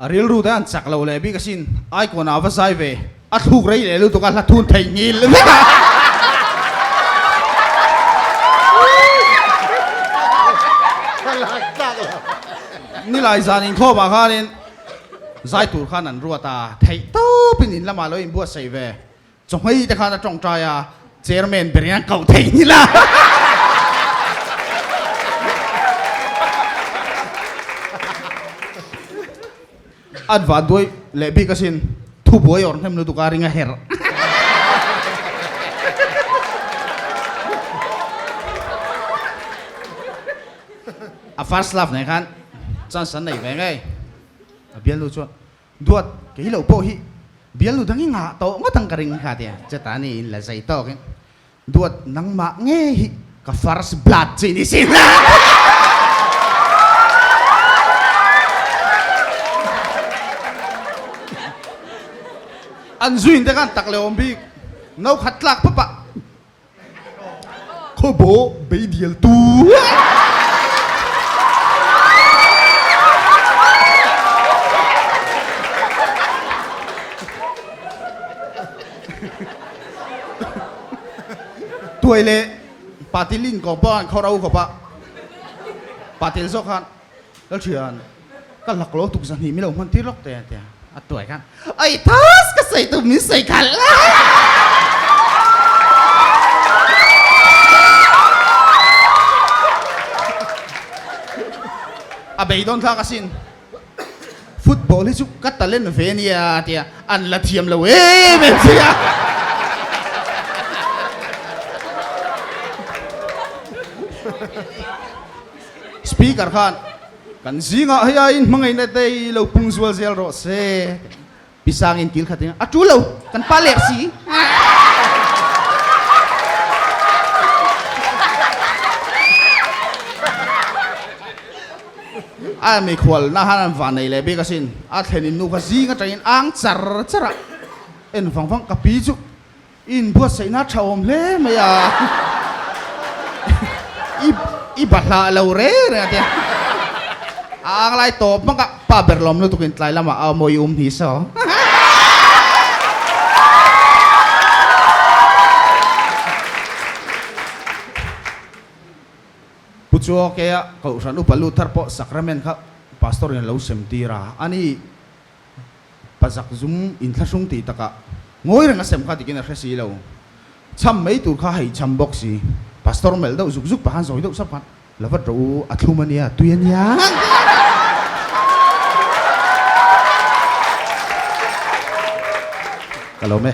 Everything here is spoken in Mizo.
A rilru te an chak lo leh bik asin, Icon ah a va zai ve, a thluk rei leh lutuk a hla thun theih nghil vek a. Nilai zan inkhawm ah khanin zai tur khan an ruat a, theih tawpin in lamah lo inbuatsaih ve. Chawhmei te khan a tawngtai a, chairman ber in an koh thei ni la. An van duai leh bik asin, thubuai awrh hnem lutuk a ring a herh. A first love nen khan chance an nei ve ngei. A bialnu chuan Duat, kei lo pawh hi bialnu dang i ngah tawh ngawt ang ka ring kha tia cheta ni in la zai tawk in Duat, nangmah nge hi ka first blood chi ni si hna. An zuin te khan tak leh awm bik no khat tlak pawp ah. Khawbaw beidial tu. Tuai leh patil in kawm pawh an khaw ro khawp a, patil zawk khan Lalthian ka lak lo tuk zahnih mi lo hman tir lawk te a tia, a tuai khan Ai thas ka sawi tu min sawi khalh la. A beidawn thlak asin. Football hi chu ka talent ve ania a tia, an la thiam lo em em sia. Speaker khan Kan zingah hei aiin hmangaihna te i lo pung zual zel rawh se. Pi Sangin kil khat in a tul lo, kan pa leh si. A mikhual na han an van nei leh bik asin, a thlen in nu kha zing atangin ang char char a, en vang vang ka pi chu I inbuatsaihna tha awm hle mai a, i i bahlah lo reng reng a tia. A ang lai tawp hmak a, pa ber lawm lutuk in tlai lamah a mawi um hi saw. Pu Chuakea Kohhran upa lut thar pawh sacrament kha Pastor in a lo sem tir a, ani Pazak zum inthlahrung tih takah ngawi reng a sem kha tikin a hre si lo. Chham mai tur kha hei chham bawk si. Pastor melh deuh zuk zuk pahan zawi deuh sap khan, La vat rawh u, a thlum a nia, tui a nia. Ka lo me.